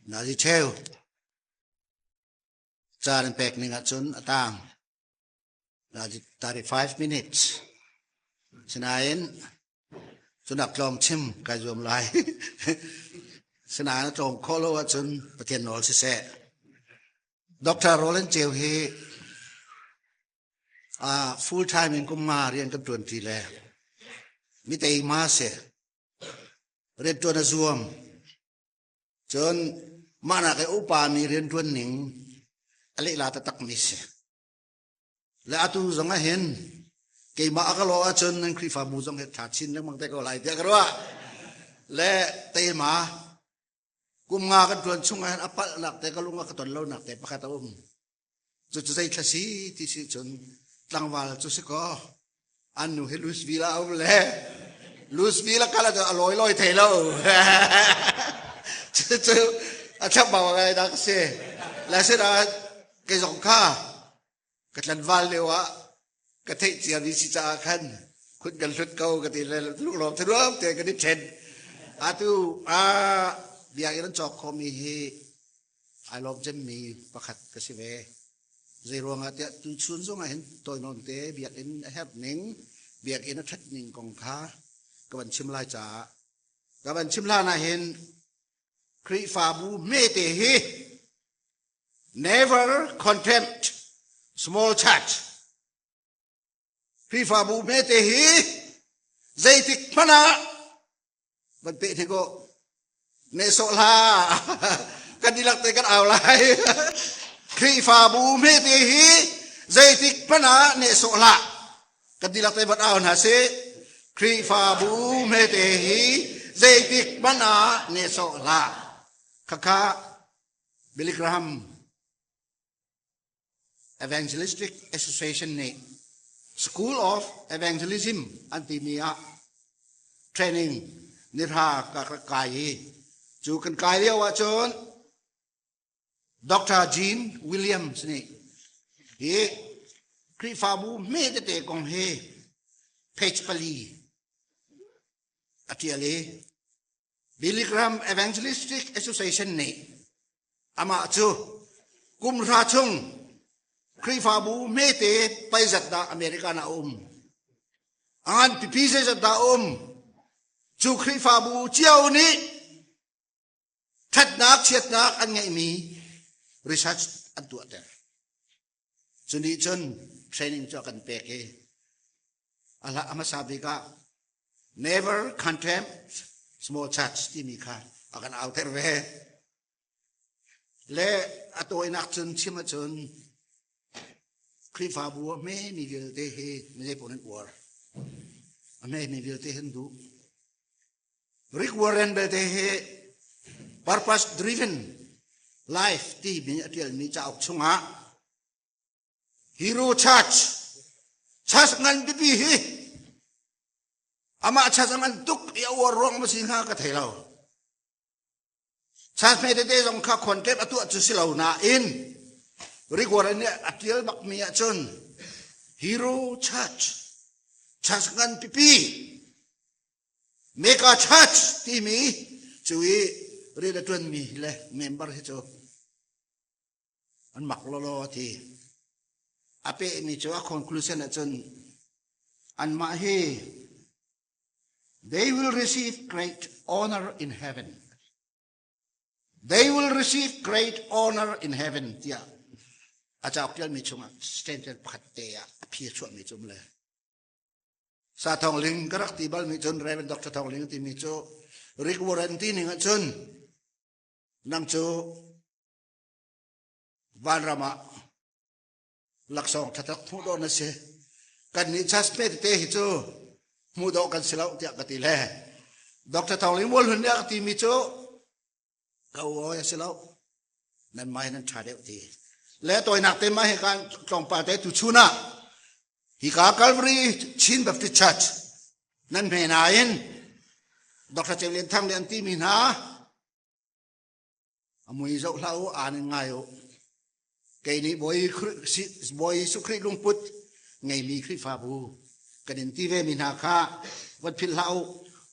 Nazi cheu caan an pek ning ahcun a tang. Nazi 35 minutes. Sinain cunak tlawm chim kai zuam lai. Sinain a tlawm khawh lo ahcun Pathian nawl siseh. Dr. Roland Ceu hi full time in kum nga rian kan ṭuan ṭi le mi teima si. Rianṭuan a zuam. Cun mah nak i upa mi rianṭuan ning a lehla taktak mi si. Le atu zong ah hin keimah a ka lawh ahcun nan Khrihfabu zong hi ṭha chin lengmang te ko lai tiah ka ruah. Le teima kum nga kan ṭuan chung ah hin a palhnak te ka lung a ka ton lonak te pakhat a um. Cucu zei thla si ti si cun tlangval cu si kaw an nu hi Louisville ah a um le Louisville a kal ah a lawi lawi thei lo. Cucu a chambau ngai dah ka si. Le asinain kei zong kha ka tlanval lio ah ka theih cia mi si caah khan khun kan hlut ko ka ti le lunglawm thanuam te kan i ṭhen. Atu biakinn an cawk khawhmi hi ai lawm cemmi pakhat ka si ve. Zeiruangah tiah tuchun zongah hin tawinawn te biakinn a herh ning, biakinn a ṭhat ning kong kha ka van chim lai caah ka van chim hlan ah hin Khrihfabu hmete hi never contempt small church. Khrihfabu hmete hi zeitik hmanh ah van peh hnik u nehsawh hlah kan dihlak te kan au lai Khrihfabu hmete hi zeitik hmanh ah nehsawh hlah kan dihlak te van au hna sih Khrihfabu hmete hi zeitik hmanh ah nehsawh hlah khakha Billy Graham Evangelistic Association nih School of Evangelism an timi ah training nihra ka rak kai i cu kan kai lio ahcun Dr. Gene Williams nih hi Khrihfabu hme tete kong hi page pali a ṭial i Billy Graham Evangelistic Association nih amah cu kum hra chung Khrihfabu hmete paizat dah America ah a um. A ngan pipi zeizat dah a um. Cu Khrihfabu cio nih ṭhatnak chiatnak an ngeihmi research an tuahter. Cu nih cun training cu a kan pek i a hmasa bik ah never contempt small church timi kha a kan auter ve. Le a tawinak cun chim ahcun Khrihfabu a hmemi vialte hi mizei paoh nan uar. A hmemi vialte hin duh. Rick Warren belte hi Purpose Driven Life timi a ṭialmi cauk chungah Hero Church church ngan pipi hi amah church a ngan tuk i a uar ruang ma si hnga ka thei lo. Church hme tete zong kha contact a tuah cu si lo nain Rick Warren nih a ṭial bakmi ahcun Hero Church church ngan pipi Mega Church timi cu i rian a ṭuanmi le member hi cu an mak lawlaw a ti. A pehmi cu a conclusion ahcun anmah hi they will receive great honor in heaven. They will receive great honor in heaven tiah a cauk ṭialmi chungah statement pakhat te ah a phi a chuahmi cu um le Sa Thawng Ling ka rak ti balmi cun Reverend Dr. Thawng Ling timi cu Rick Warren ti ning ahcun nang cu vanram ah laksawng thatak hmuh dawh na si kan nih chas pe tete hi cu hmuh dawh kan si lo tiah ka ti le Dr. Thawng Ling Mualhun nih a ka timi cu ka awi a si lo nan mai nan ṭha deuh ti le tawinak te ma hi kan tlawmpal te tu chun ah hika Calvary Chin Baptist Church nan hme nain Dr. Ceu Lian Thang nih an timi hna a mui zoh hlah u aan in ngai u kei nih Bawi Bawi Jesuh Khrih lungput ngeimi Khrihfabu kan in ti ve mi hna kha van philh hlah u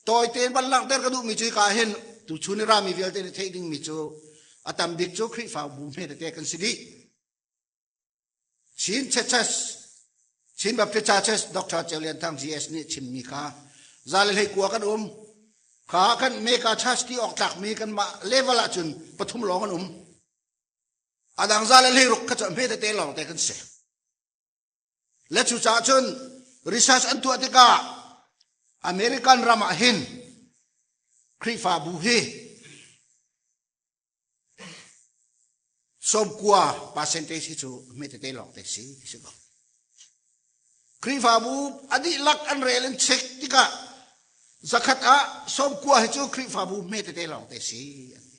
tawi tein van langhter ka duhmi cu hika hin tuchun i rami vialte nih theih dingmi cu A tam bik cu Khrihfabu hme tete kan si dih. Chin Churches Chin Baptist Churches Dr. Ceu Lian Thang GS nih chimmi kha 119 kan um. Kha kan mega church ti awk tlakmi kan mah level ahcun pathum lawng an um. A dang 116 kha cu hme tete lawng te kan si. Le cucaah cun research an tuah tikah American ram ah hin Khrihfabu hi 90 percentage hi cu hmetete lawng te si ti si ko. Khrihfabu a dihlak an rel in check tikah zakhat ah 90 hi cu Khrihfabu hmetete lawng te si an ti.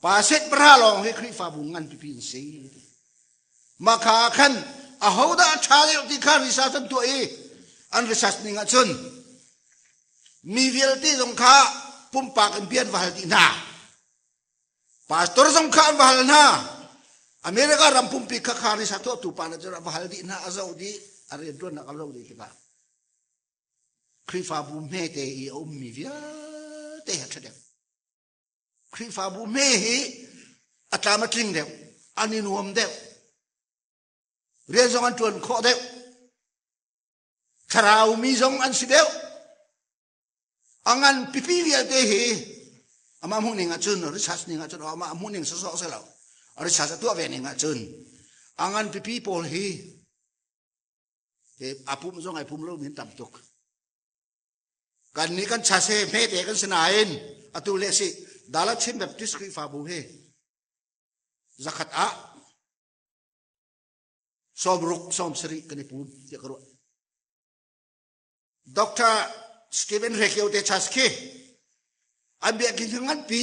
Percent pahra lawng hi Khrihfabu ngan pipi an si. Mah kha ah khan ahodah a ṭha deuh ti kha research an tuah i an research ning ahcun mi vialte zong kha pumpak in bia an va hal dih hna. Pastor zong kha an va hal hna. America ram pumpi kha kha research tuahtu pa nih cun a va hal dih hna, a zoh dih, a rianṭuannak a zoh dih tikah Khrihfabu hmete i a ummi vialte a ṭha deuh. Khrihfabu hme hi a tlam a tling deuh, an i nuam deuh. Rian zong an ṭuan khawh deuh. Thlarau mi zong an si deuh. A ngan pipi vialte hi amah hmuh ning ahcun research ning ahcun amah hmuh ning sawsawh si lo. Research a tuah ve ning ahcun a ngan pipi pawl hi a pum zong ai pum lo min tam tuk. Kan nih kan chase hmete kan si nain atu le si Dala Chin Baptist Khrihfabu hi zakhat ah 60 70 kan i pum tiah ka ruah. Dr. Stephen Rekio te chas khi an biakinn hi nganpi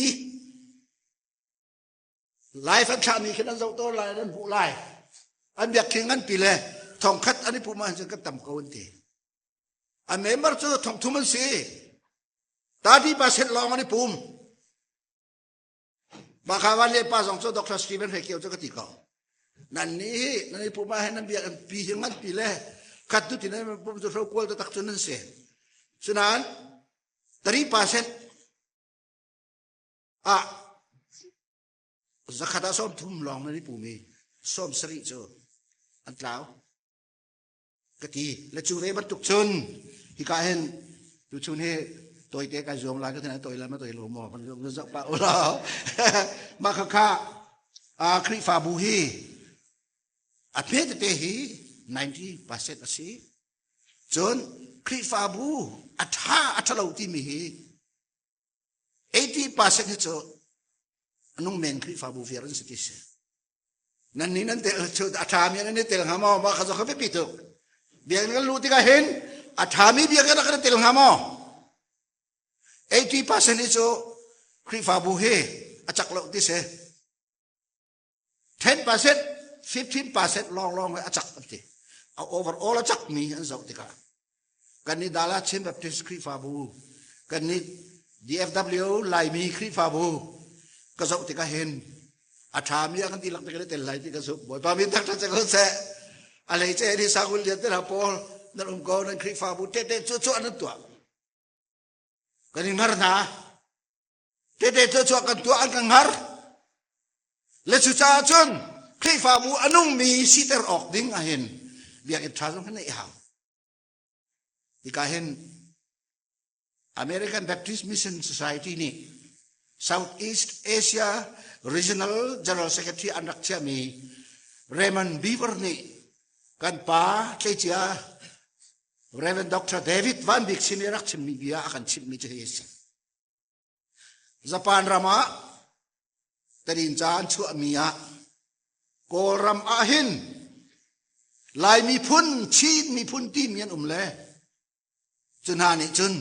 Live an thlahmi khin an zoh tawn lai an hmuh lai. An biakinn nganpi le thongkhat an i pum ahcun kan tam ko an ti. A member cu thongthum an si. 30% lawng an i pum. Mah kha van le pa zong cu Dr. Stephen Hrekio cu ka ti ko. Nan nih hi nan i pum ah hin nan biakinn pi hi nganpi le khat tu ti nan pum cu hro kual taktak cu nan si. Cunain 30% ah zakhat ah 30 lawng nan i pum i 70 cu an tlau ka ti le cu ve bantuk cun hika hin tuchun hi tawite kai zuam lai ka thin toi lai ma toi lo maw kan zoh pa ulaw mah kha kha Khrihfabu hi a phe tete hi 90% a si cun Khrihfabu a ṭha a ṭhalo timi hi 80% hi cu nung men Khrihfabu viar an si ti si. Nan nih nan tel cu a ṭhami nan i tel hnga maw? Mah kha cu ka biapi tuk. Biakinn kan luh tikah hin a ṭhami biakinn ah kan i tel hnga maw? 80% hi cu Khrihfabu hi a cak lo ti si. 10%, 15% lawnglawng a cak an ti. A overall a cakmi an zoh tikah kan nih Dala Chin Baptist Khrihfabu, kan nih DFW Laimi Khrihfabu ka zoh tikah hin a ṭhami a kan dihlak te kan i tel lai ti ka zumh. Bawipa min thangṭhat si ko seh. A hleice ni sangul lian te hna pawl nan um ko nan Khrihfabu tete cu cu an tuah. Kan i ngar hna. Tete thluachuah kan tuah an kan hngar. Le cucaah cun Khrihfabu a nungmi siter awk ding ahhin biakinn ṭha zong hin neih hau. Hika hin American Baptist Mission Society nih Southeast Asia Regional General Secretary an rak chiahmi Raymond Beaver nih kan pa tleicia Reverend Dr. David Van Bik sin i rak chimmi bia a kan chimhmi cu hi a si. Japan ram ah tarinca an chuahmi ah Kawlram ah hin Lai miphun, Chin miphun timi an um le cu hna nih cun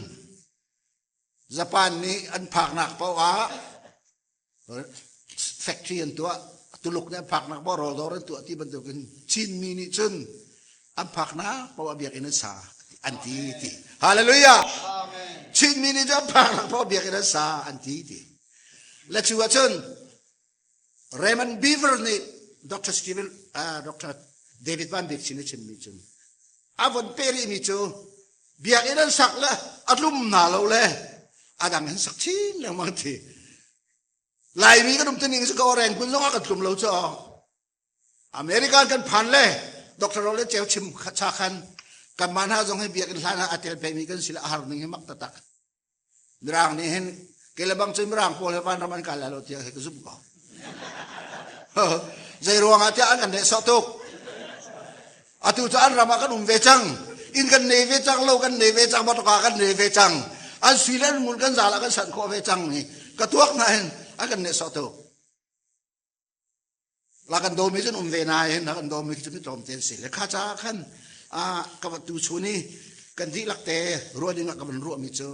Japan nih an phaknak paoh ah factory an tuah Tuluk nih an phaknak paoh rawldawr an tuah ti bantukin Chinmi nih cun an phaknak paoh ah biakinn an sa an ti ti hallelujah Chinmi nih cun an phaknak paoh biakinn an sa an ti ti le cu ahcun Raymond Beaver nih Dr. Stephen uh, Dr. David Van Bik sin a chimmi cun a von pe rihmi cu biakinn an sak le a tlum hna lo le a dang an sak chin lengmang ti. Laimi kan um tuning cu ka reng kun zong ah kan tlum lo cu. American kan phan le Dr. Rowland Cheu chim cha khan kan mah hna zong hi biakinn hlan ah a tel pemi kan si le a har ning hi mak taktak. Mirang nih hin kei le bang cu mirang pawl he vanram an kai lai lo tiah ka zumh ko. Zei ruangah tiah an kan nehsawh tuk. Atu cu an ram ah kan um ve cang. Inn kan nei ve cang, lo kan nei ve cang, motorka kan nei ve cang. An sui le an ngun kan zal ah kan sanh khawh ve cang ni. Ka tuak na hin an kan nehsawh tuk. La kan dawmi cun um ve nain na kan dawmi cu mi tlawmte an si le kha caah khan ka va tu chun i kan dihlak te ruah ding ah ka van ruahmi cu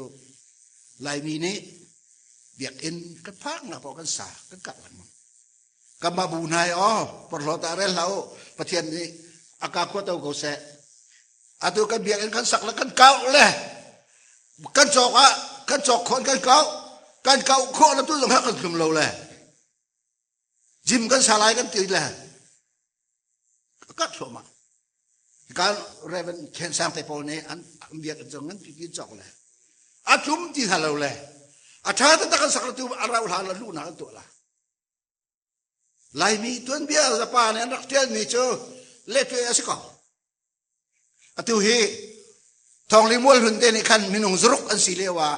Laimi nih biakinn kan phak nak paoh kan sa kan kah lengmang. Kanmah bu hna hi aw porhlawt ah rel hlah u Pathian nih a ka khua to ko seh. Atu kan biakinn kan sak le kan kau le kan cawk ah kan cawk khon kan kau kan kau khawh le tu zong kan tlum lo le Gym kan sa lai kan ti le ka thluahmah. Kan Reverend Khen Sang te pawl nih an biak zong an pi cawk le a tlum ti hna lo le a tha taktak kan sak tu a rau hlan la lu na kan tuah la. Laimi tuanbia zapa nih an rak tialmi cu le tu a si ko. Atu hi Thawngli Mualhlun te nih khan minung zaruk an si lio ah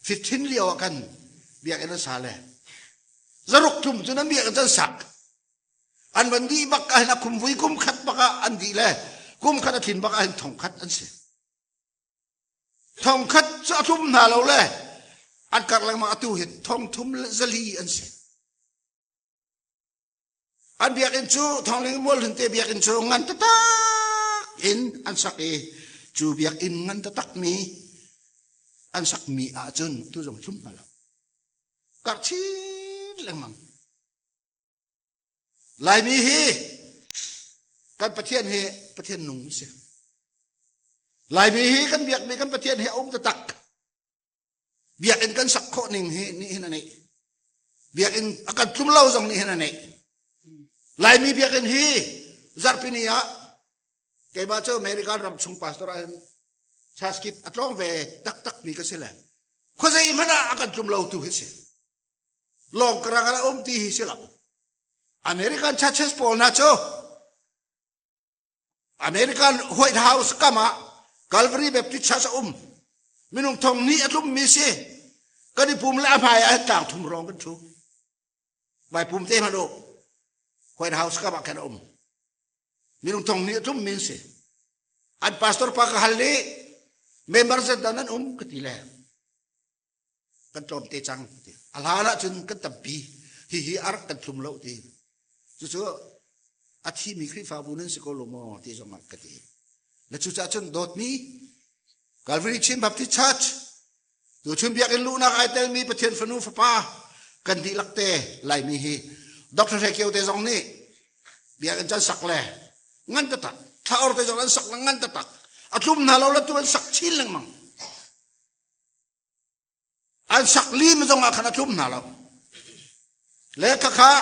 15 lio ah khan biakinn an sa le zaruk tlum cu nan biakinn an sak an van dih bak ah hin a kum vui kum khat bak ah an dih le kum khat a thlin bak ah hin thong khat an si thong khat cu a tlum hna lo le an karh lengmang atu hi thong thum le zali an si An biakinn cu Thawngling Mualhlun te biakinn cu ngan taktak in an sak i cu biakinn ngan taktak mi an sakmi ahcun tu zong tlum hna lo. Karh chin lengmang. Laimi hi kan Pathian hi Pathian nung si. Laimi hi kan biakmi kan Pathian hi a um taktak. Biakinn kan sak khawh ning hi nih hin a neih. Biakinn a kan tlum lo zong nih hin a neih. Laimi biakinn hi zarhpini ah keimah cu American ram chung pastor ah hin chaskip a tlawng ve taktak mi ka si le khuazei hmanh ah a kan tlum lo tu hi si. Lawng karang ah a um ti hi si lo. American churches pawl hna cu American White House kam ah Calvary Baptist Church a um. Minung thong nih a tlummi si. Kan i pum le a hmai ah tlang thum rong kan thu. Vai pum te hmanh u. White House kam ah khan a um. Minung thong nih a tlummi si. An pastor pa ka hal i member zat dah nan um ka ti le. Kan tlawm te cang ti. A hlan ahcun kan tampi. Hihi a rak kan thlum lo ti. Cucu a thimi Khrihfabu nan si ko lo maw ti zong ah ka ti. Le cucaah cun dawtmi Calvary Chin Baptist Church tuchun biakinn luhnak ai telmi Pathian fanu fapa kan dihlak te Laimi hi Dr. Hre Kio te zong nih biakinn can sak le ngan taktak thlaor te zong an sak le ngan taktak a tlum hna lo le tu an sak chin lengmang An sak lim zong ah khan a tlum hna lo. Le khakha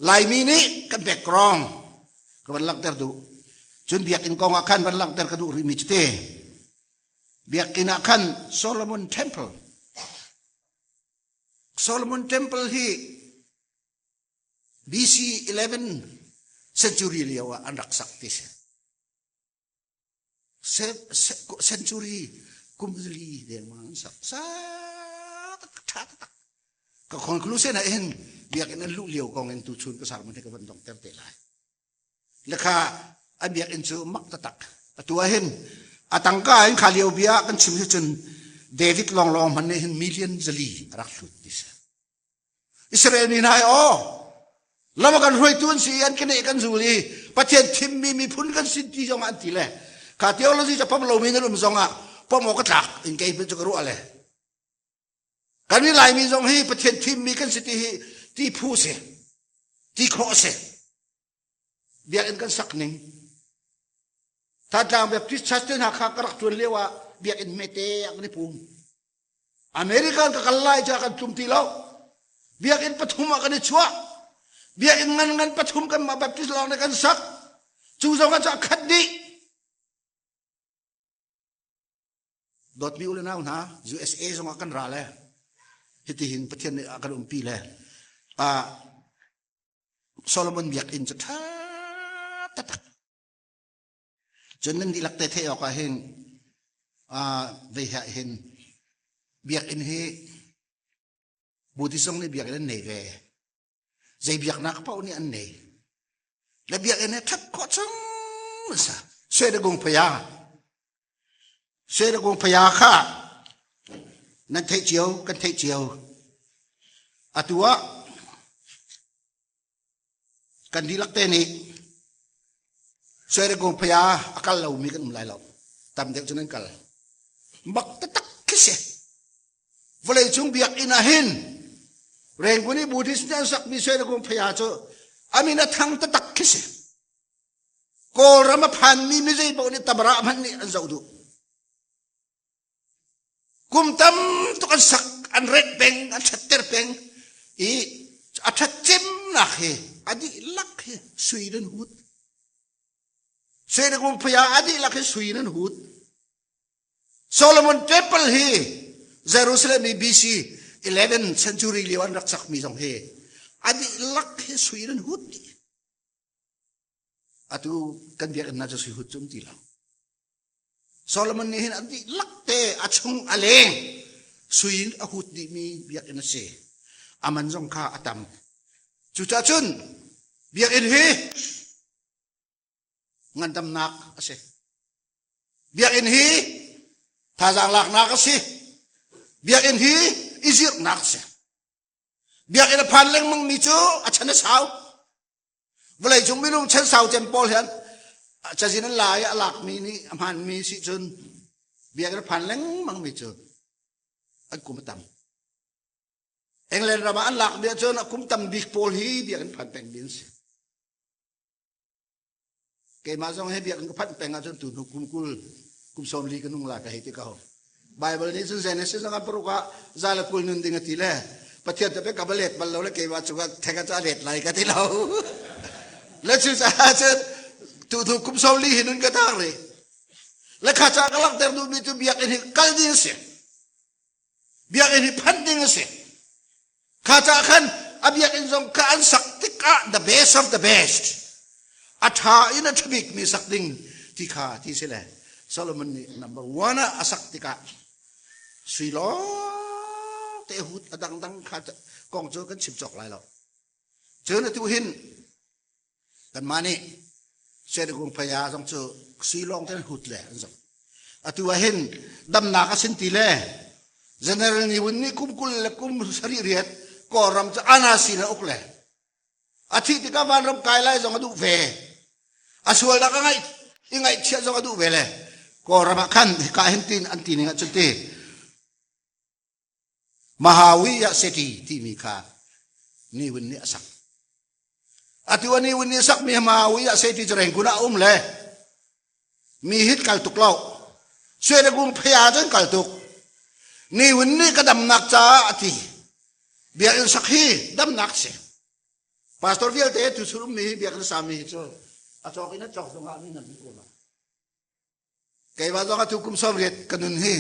Laimi nih kan background ka van langhter duh. Cun biakinn kong ah khan van langhter ka duh rihmi cu te. Biakinn ah khan Solomon Temple Solomon Temple hi BC 11 century lio ah an rak sak ti si. Century kum li dengmang an sak sak tha tak ka conclusion ah hin biakinn an luh lio kong in tuchun ka sermon hi ka van dongter te lai lekha an biakinn cu mak taktak atu ah hin a tangka in kha lio bia kan chim hi cun David lawnglawng hman nih hin million zali a rak hlut ti si Israel mi hna aw lam kan hruaitu an si an kene kan zul i Pathian thimmi miphun kan si ti zong an ti le kha theology ca pom lomi nan um zong ah pom awk ka tlak in kei cu ka ruah le kan i Laimi zong hi Pathian thimmi kan si ti hi ti phu si ti khawh si biakinn kan sak ning Thantlang Baptist Church te hna kha ka rak tuan lio ah biakinn hmete ah kan i pum American ka kal lai ca kan tlum ti lo. Biakinn pathum ah kan i chuah. Biakinn ngan ngan pathum kan mah Baptist lawng nih kan sak. Cu zong ah khat dih. Dawtmi u le nau hna, USA zong ah kan ra le hitihin Pathian nih a kan umpi le. Ah Solomon biakinn cu ṭha taktak. Cun nan dihlak te theih awk ah hin vei ah hin biakinn hi Buddhist zong nih biakinn an nei ve. Zei biaknak paoh nih an nei. Le biakinn hi ṭhat khawh chung sa. Suedagung phaya. Suedagung phaya kha nan theih cio, kan theih cio. Atu ah kan dihlak te nih Suedagung phaya a kal lomi kan um lai lo. Tam deuh cu nan kal. Bak taktak khi si. Vawleicung biakinn ah hin Rengkun i Buddhist nih an sakmi Suedagung phaya cu amin a thang taktak khi si. Kawlram a phanmi mizei paoh nih tamara hmanh nih an zoh duh. Kum tam tuk an sak, an ret peng, an ṭhatter peng i a ṭhat cemnak hi a dihlak hi sui nan hut. Sui na kung phaya a dihlak hi sui nan hut. Solomon Temple hi Jerusalem i BC 11 century lio an rak sakmi zong hi a dihlak hi sui nan hut dih. Atu kan biakinn hna cu sui hut cu um ti lo. Solomon nih hin an dihlak te a chung a leng sui in a hut dihmi biakinn a si. A man zong kha a tam. Cucaah cun biakinn hi ngandamnak a si. Biakinn hi thazaang laknak a si. Biakinn hi i zirhnak a si. Biakinn a phan lengmang mi cu a chan a sau. Vawleicung minung chan sau cem pawl hian cazin an la i a lakmi nih a hmanmi si cun biakinn a phan lengmang mi cu an kum a tam. England ram ah an lakmi ahcun a kum tam bik pawl hi biakinn phan peng mi an si. Keimah zong hi biakinn ka phanh peng ahcun tu hnu kum 20 kum 40 ka nung lai ka hei ti ko. Bible nih cun Genesis zong ah paruk ah za le 20 nun ding a ti le Pathian te ka va let bal lo le keimah cungah theng ah let lai ka ti lo. Le cu caah cun tu hnu kum 40 hi nun ka thang rih. Le kha ca ka langhter duhmi cu biakinn hi kal ding a si. Biakinn hi phanh ding a si. Kha ca khan a biakinn zong kha an sak tikah the best of the best. A ṭha in a ṭha bikmi sak ding ti kha ti si le Solomon nih number one ah a sak tikah sui lawng te hut a dangdang kha kong cu kan chim cawk lai lo. Cun atu hin Kanmah nih Senikung phaya zong cu sui lawng te hut le an zong. Atu ah hin damnak a sin ti le General Ni Win nih kum 20 le kum 7 riat Kawlram cu ana sin a uk le a thih tikah vanram kai lai zong a duh ve. A sualnak a ngaih i ngaihchiah zong a duh ve le Kawlram ah khan hika hin tin an ti ning ah cun ti Mahawiya City timi kha Niwin nih a sak. Atu a Niwin nih a sakmi Mahawiya City cu Rangoon ah a um le mi hit kal tuk lo. Suedagung phaya cun kal tuk. Niwin nih ka damnak caah a ti. Biakinn sak hi damnak si. Pastor vialte tu sur ummi biakinn sami hi cu a cawk in a cawk zongah mi nan ko la. Keimah zong atu kum 80 ka nun hi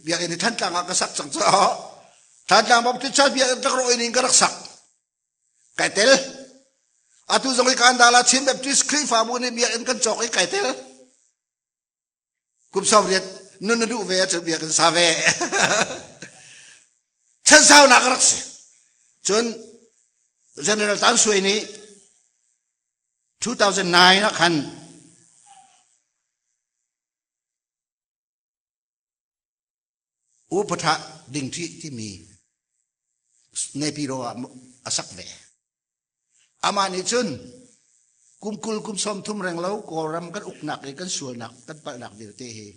biakinn hi Thantlang ah ka sak cang caah Thantlang Baptist Church biakinn rak rawh in ka rak sak. Kai tel. Atu zong i Kandala Chin Baptist Khrihfabu nih biakinn kan cawk i kai tel. Kum 80 nun na duh ve ahcun biakinn sa ve. Chan saunak a rak si. Cun General Tan Sui nih 2009 ah khan Upatha dingṭhi timi Naypyidaw ah a sak ve. Amah nih cun kum 20 kum 30 reng lo Kawlram kan uknak i kan sualnak kan palhnak vialte hi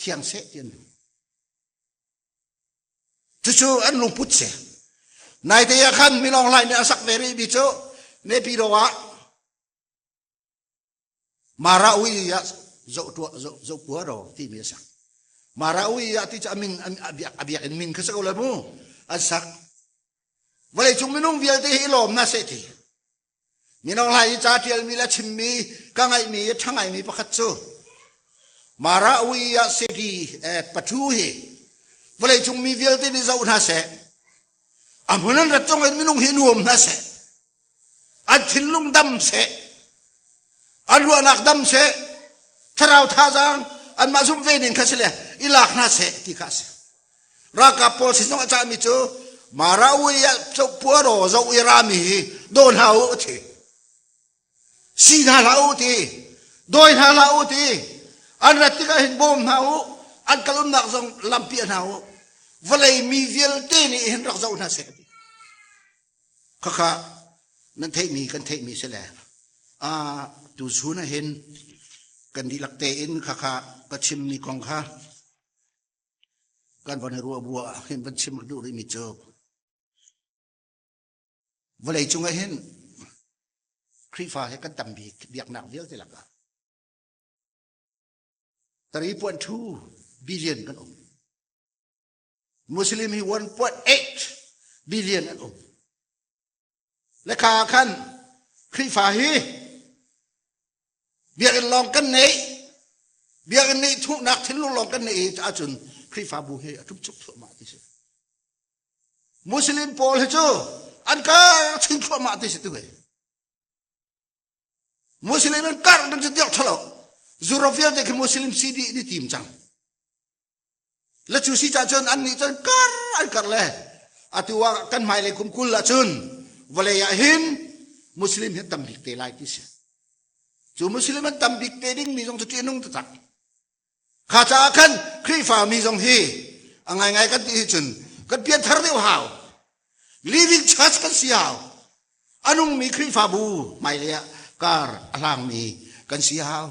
thiang seh ti an duh. Cucu an lungput si. Naite ah khan Milong Hlai nih a sak ve rihmi cu Naypyidaw ah Marawi ah zoh zoh pua ro timi a sak. Marawi ah ti cu a min a biakinn min kha si ko le mu an sak. Vawleicung minung vialte hi i lawm hna seh ti. Minung hlai i ca ṭialmi le chimmi ka ngaihmi i ṭha ngaimi pakhat cu Marawi ah seti pathu hi vawleicung mi vialte nih zoh hna seh. A hmun an rat zong in minung hi nuam hna seh. An thinlung dam seh. An ruahnak dam seh. Thlarau thazaang anmah zumh ve ning kha si le i lak hna seh ti kha a si. Ralkap pawl sin zong a cahmi cu Mara ui ah puaro zo i rami hi daw hna u a thi. Si hna hlah u ti. Dawi hna hlah u ti. An rat tikah hin bawm hna u. An kal umnak zong lampi hna u. Vawlei mi vialte nih hin rak zoh hna seh ti. Khakha nan theihmi kan theihmi si le tu zun ah hin kan dihlak tein khakha ka chimmi kong kha kan von i ruah bu ah hin van chim duh rihmi cu vawlei cung ah hin Khrihfa he kan tam bik biaknak vialte lakah 3.2 billion kan um. Muslim hi 1.8 billion an um. Le kha khan Khrihfa hi biakinn lawng kan nei biakinn nih thuhnak thinlung lawng kan nei ahcun Khrihfabu hi a ṭumchuk thluahmah ti si. Muslim pawl hi cu an kar chin thluahmah ti si tu hei. Muslim an kar ding cu diak ṭhalo. Europe vialte khi Muslim si dih ni tim cang. Le cu si cah cun annih cun kar an kar le atu ah kan hmailei kum 20 ahcun vawlei ah hin Muslim hi tam bik te lai ti si. Cu Muslim an tam bik te ding mi zong cu ṭih nung taktak. Kha caah khan Khrihfa mi zong hi a ngaingai kan ti hi cun kan pianthar deuh hau. Living church kan si hau. A nungmi Khrihfabu hmailei ah kar a hlangmi kan si hau.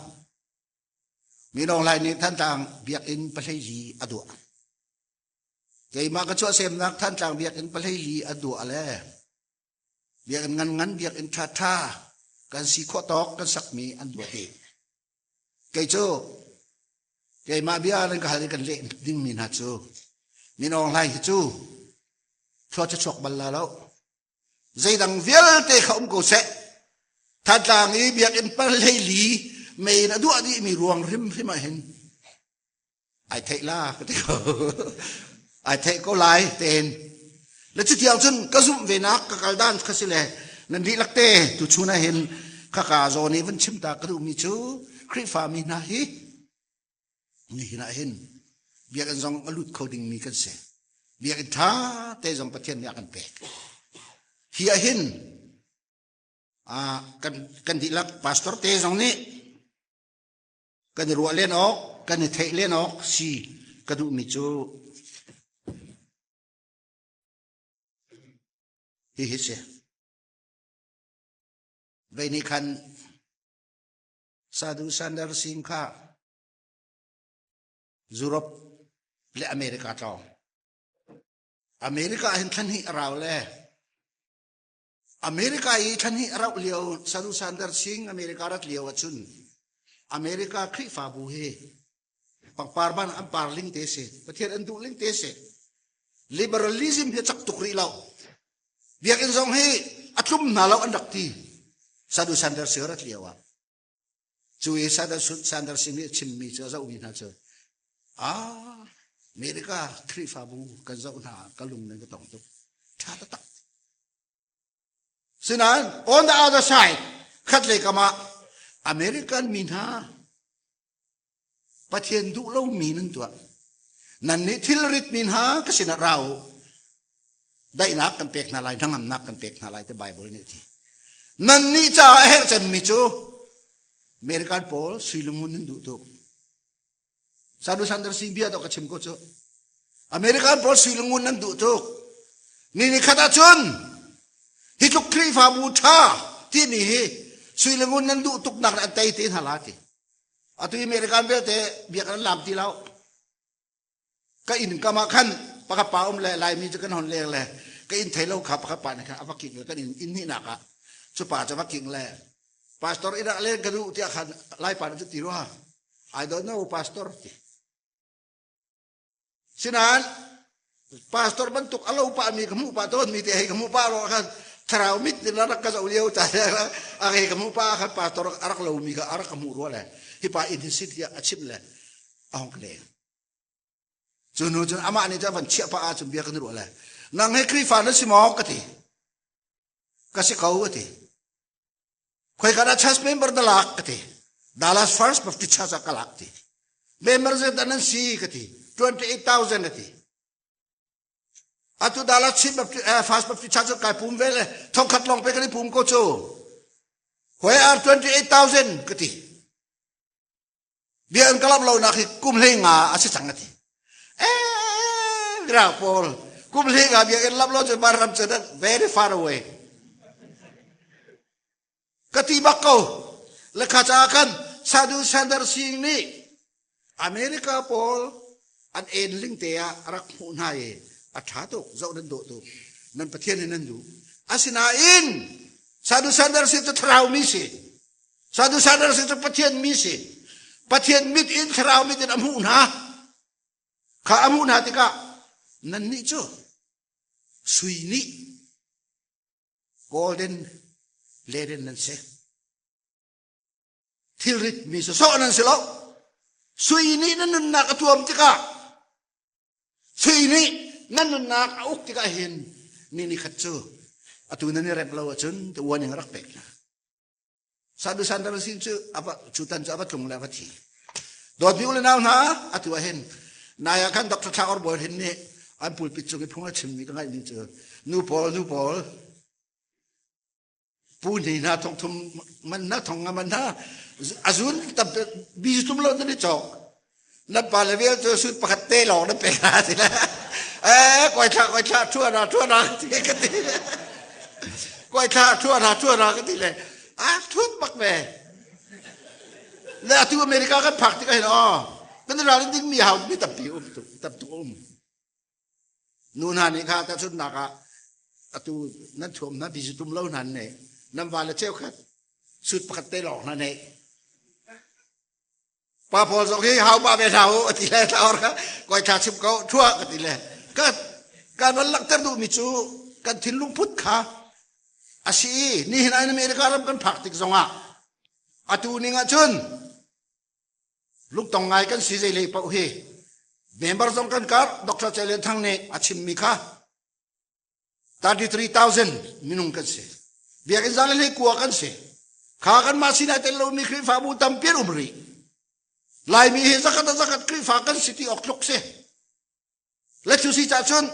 Minung Lai nih Thantlang biakinn 14 a duah. Keimah ka chuahsemnak Thantlang biakinn 14 a duah le biakinn ngan ngan biakinn ṭha ṭha kan si khawh tawk kan sakmi an duah dih. Kei cu keimah bia nan ka hal i kan leh dingmi hna cu Minung Lai hi cu thlua cu chuak bal la lo. Zeidang vialte kha um ko seh. Thantlang i biakinn pal hleili mei in a duah dihmi ruang hrimhrim ah hin ai theih la ka ti ko. Ai theih ko lai tein. Le cutiang cun ka zumh ve nak ka kal dan kha si le nan dihlak te tu chun ah hin khaka zawn i van chim ta ka duhmi cu Khrihfa mi hna hi Nihin ah hin biakinn zong a lut kho dingmi kan si. Biakinn ṭha te zong Pathian nih a kan pek. Hi ah hin kan, kan dihlak pastor te zong nih kan i ruah len awk, kan i theih len awk si ka duhmi cu hihi si. Vei nih khan Sadhu Sandar Singh kha Europe le America tlawng. America hin thlan hi a rau le America i thlan hi a rauh lio Sadhu Sandar Singh America rat lio ahcun America Khrihfabu hi pangpar ban an par ling te si Pathian an duh ling te si liberalism hi cak tuk rih lo biakinn zong hi a tlum hna lo an rak ti Sadhu Sandar Singh rat lio ah Cu i Sandar Singh nih a chimmi cu a zohmi hna cu ah America Khrihfabu kan zoh hna ka lung nan ka tong tuk ṭha taktak. Sinain on the other side khat lei kam ah American mi hna Pathian duh lomi nan tuah. Nan nih thilrit mi hna ka sinah ra u. Daihnak kan pek hna lai, hnangamnak kan pek hna lai ti Bible nih a ti. Nan nih caah a herh cemmi cu American pawl sui lungun nan duh tuk. Sadu Sanders Singh bia dawh ka chim ko cu. American pawl sui lungun nan duh tuk. Ni ni khat ahcun hi tluk Khrihfabu ṭha timi hi sui lungun nan duh tuk nak an tei te hna la ti. Atu American vialte biak an lam ti lo. Ka inn kam ah khan pakhat pa um le Laimi cu kan hon leng le ka inn thei lo kha pakhat pa nih khan a va king le kan inn inn hnihnak ah cu pa cu va king le pastor inn ah len ka duh tiah khan Lai pa nih cu ti rua I don't know pastor ti. Sinain pastor bantuk a lo pah mi ka hmuh pah tawn mi te hei ka hmuh pah ro khan thlarau mit in rak ka zoh lio ta a hei ka hmuh pah khan pastor a rak lo mi kha a rak ka hmuh rua le hi pa inn hi sit tiah a chimh le a hong leng cu nu cun amah nih cun van chiah pah ahcun bia kan ruah le nang he Khrihfa na si maw ka ti ka si ko ka ti. Khoi ka dah church member na lak ka ti. Dallas First Baptist Church ah ka lak ti. Member zet dah nan si ka ti. 28,000 a ti. Atu Dallas Chin Baptist, eh, First Baptist Church kai pum ve le thongkhat lawng pe kan i pum ko cu. Where are 28,000 ka ti. Bia an ka lamh lonak hi kum hlei nga a si cang a ti. Eh, gra pawl kum hlei nga bia in lamh lo cu ram cu very far away. Ka ti bak ko. Lekha ca khan Sadhu Sandar Singh nih America pawl an en ling te ah rak hmuh hna i a ṭha tuk zoh nan dawh tuk nan Pathian in nan duh asinain Sadhu Sandar Singh cu thlarau mi si Sadhu Sandar Singh cu Pathian mi si Pathian mit in thlarau mit in a hmuh hna kha a hmuh hna tikah nannih cu sui nih golden laden nan si thilrit mi sawsawh nan si lo sui nih nan nunnak a tuam tikah sui nih nan nunnak a uk tikah hin ni ni khat cu atu nan i rep lo ahcun te uan in rak pek hna Sadu Sandar sin cu ava cu tan cu ava tlung le ava thi dawtmi u le nau hna atu ah hin nai ah khan Dr. Thla Or Bawi Hin nih an pulpit cung i phung a chimmi ka ngaihmi cu nu pawl nu pawl pu hni hna thong thum man na thong nga man na azun tam bi tum lo nan i cawk nan pa le vel cu sut pakhat te lawng na pe hna ti le eh koi thla koi thla thua na thua na ti ka ti koi thla thua na thua na ka ti le a thut bak ve le atu America kan phak tik ah hin oh kan ral ding mi hau mi tampi um tu tam tu um Nu hna nih kha tahchunhnak ah atu nan thuam hna bizu tum lo hna ne nan vale cheukhat sut pakhat te lawng hna nei. Pa pawl zong hi hau pa ve hna u ati le thlaor kha koi thla chim ko thua ka ti le ka kan van langhter duhmi cu kan thinlung put kha a si i nihin ah America ram kan phak tik zongah atu ning ah cun Lungtong ngai kan si zeilei paoh hi member zong kan kar Dr. Celian Thang nih a chimmi kha 33,000 minung kan si. Biakinn zan le kua kan si. Kha kan mah sinah tel lomi Khrihfabu tampi an um rih. Laimi hi zakat a zakat Khrihfa kan si ti awk tluk si. Le cu si cah cun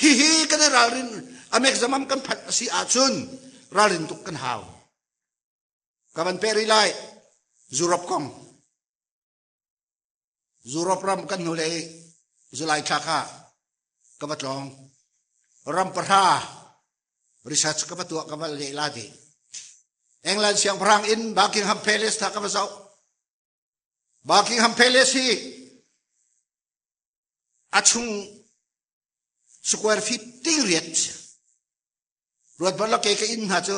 hihi kan i ralrin amek zamam kan phanh a si ahcun ralrin tuk kan hau. Ka van peh rih lai. Europe kong. Europe ram kan hnulei July thla kha ka va tlawng. Ram pahra research ka va tuah ka va leh la ti. England siangpahrang inn Buckingham Palace tha ka va zoh. Buckingham Palace hi a chung square feet ting riat Ruat bal ke ka inn hna cu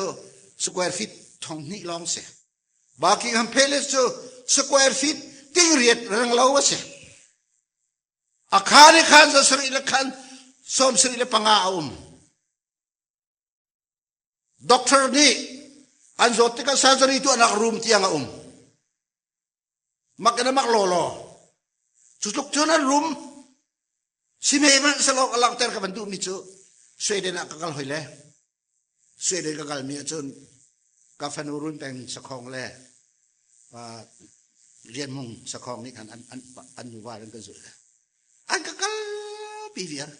square feet thong hnih lawng si. Buckingham Palace cu square feet ting riat reng lo a si. A khan i khan za sarih le khan sawm sarih le panga a um. Doctor nih an zawt tikah surgery tuahnak room tiang a um. Mak in a mak lawlaw. Cu tluk cun an rum. Sime hmanh selaw ka langhter ka van duhmi cu Sweden ah ka kal hoi le. Sweden ka kalmi ahcun ka fanu Run Peng Sakhong le Lian Mung Sakhong nih khan an, an, an nuva an kan zulh. An ka kal pi viar.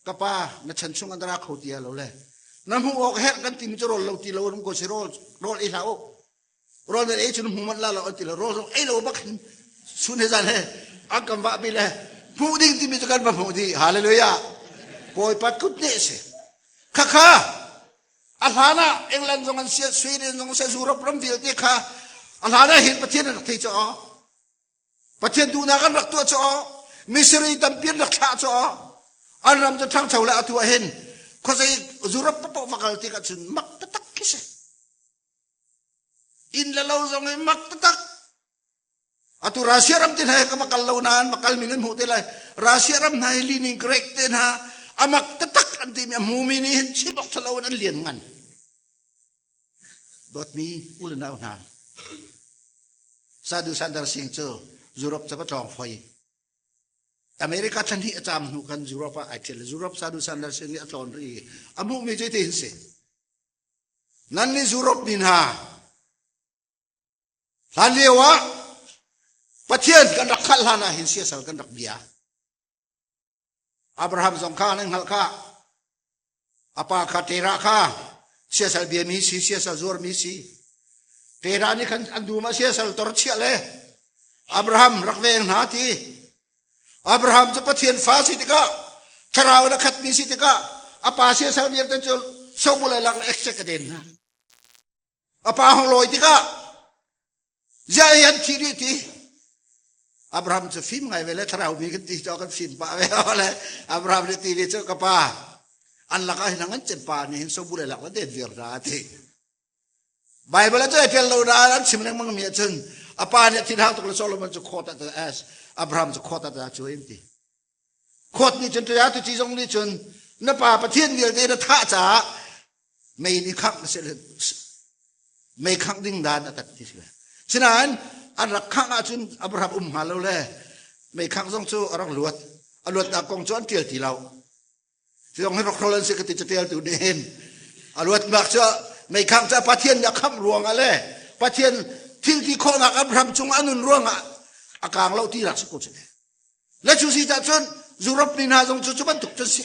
Ka pa na chan chung an ra kho ti lo le. Na hmuh awk herh kan timi cu rawl lo ti lo rum ko si rawl rawl ei hlah u. Rawl nan ei cun hmu manh la lo an ti lo rawl zong ei lo bak hin sun he zan he an kan vah pi le hmuh ding timi cu kan va hmuh dih hallelujah bawipa kut nih si khakha a hlan ah England zong an sia Sweden zong sia Europe ram vialte kha a hlan ah hin Pathian an rak thei cu aw Pathian duhnak an rak tuah cu aw missionary tampi an rak thlah cu aw an ram cu ṭhangcho le atu ah hin khuazei Europe paoh va kal tikah cun mak taktak khi si Inn le lo zong hi mak taktak. Atu Russia ram te hna hi ka va kal lo nain va kal mi nan hmuh te lai. Russia ram hna hi Leningrad te hna a mak taktak an timi a hmumi nih hin chim awk ṭhalo in an lian ngan. Dawtmi u le nau hna. Sadhu Sandar Singh cu Europe ca va tlawng foi. America thlan hi a caam hnu khan Europe ah ai ṭhial. Europe Sadhu Sandar Singh nih a tlawn rih i a hmuhmi cu hitin si. Nan nih Europe mi hna. Hlan lio ah Pathian kan rak khalh hlan ah hin siasal kan rak bia. Abraham zong kha nan hngalh kha. A pa kha Terah kha siasal biami si siasal zuarmi si. Terah nih khan an dum ah siasal tor chiah le Abraham rak veng hna ti. Abraham cu Pathian fa si tikah thlarau in a khatmi si tikah a pa siasal vialte cu sobul lak le ekcek a den hna. A pa hong lawi tikah ziah hi an thi dih ti Abraham cu fim ngai ve le thlarau mi kan ti cu kan fim pah ve le Abraham nih ti ve cu ka pa an lakah hin an cem pa nih hin sobul lak le den vir hna ti Bible ah cu ai tel lo na an chim lengmang mi ahcun a pa nih thin hang tuk le Solomon cu khawt ah Abraham cu khawt ah cu in ti Khawt nih cun ṭaya tu ci zong nih cun na pa Pathian vialte na thah caah mei nih khangh na si mei khangh ding dan a tat ti si. Sinain an rak khangh ahcun Abraham um hnga lo le mei khangh zong cu a rak luat. A luatnak kong cu an ṭial ti lo. Zong hi rokrol an si ka ti catialtu nih hin a luatnak cu meikhang cu Pathian nih a khamh ruangah le Pathian thil ti khawhnak Abraham cung a nun ruangah a kaang lo ti rak si ko si. Le cu si cah cun Europe mi hna zong cu cu bantuk cun si.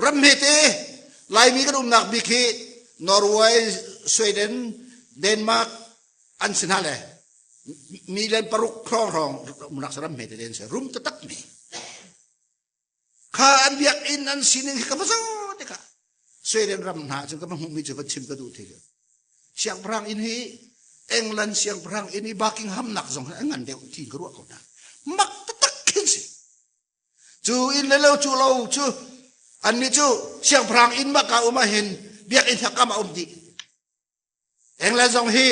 Ram hmete Laimi kan umnak bik hi Norway, Sweden, Denmark an si hna le million paruk hrawng hrawng umnak ram hme tete an si rum taktak mi kha an biakinn an sining hi ka va zoh tikah Sweden ram hna cu ka va hmuhmi cu va chim ka duh ti siangpahrang inn hi England siangpahrang inn i Buckingham nak zong hi an ngan deuh ti ka ruah ko hna mak taktak khin si cu inn le lo cu lo cu annih cu siangpahrang inn bak ah um ah hin biakinn hakam a um dih England zong hi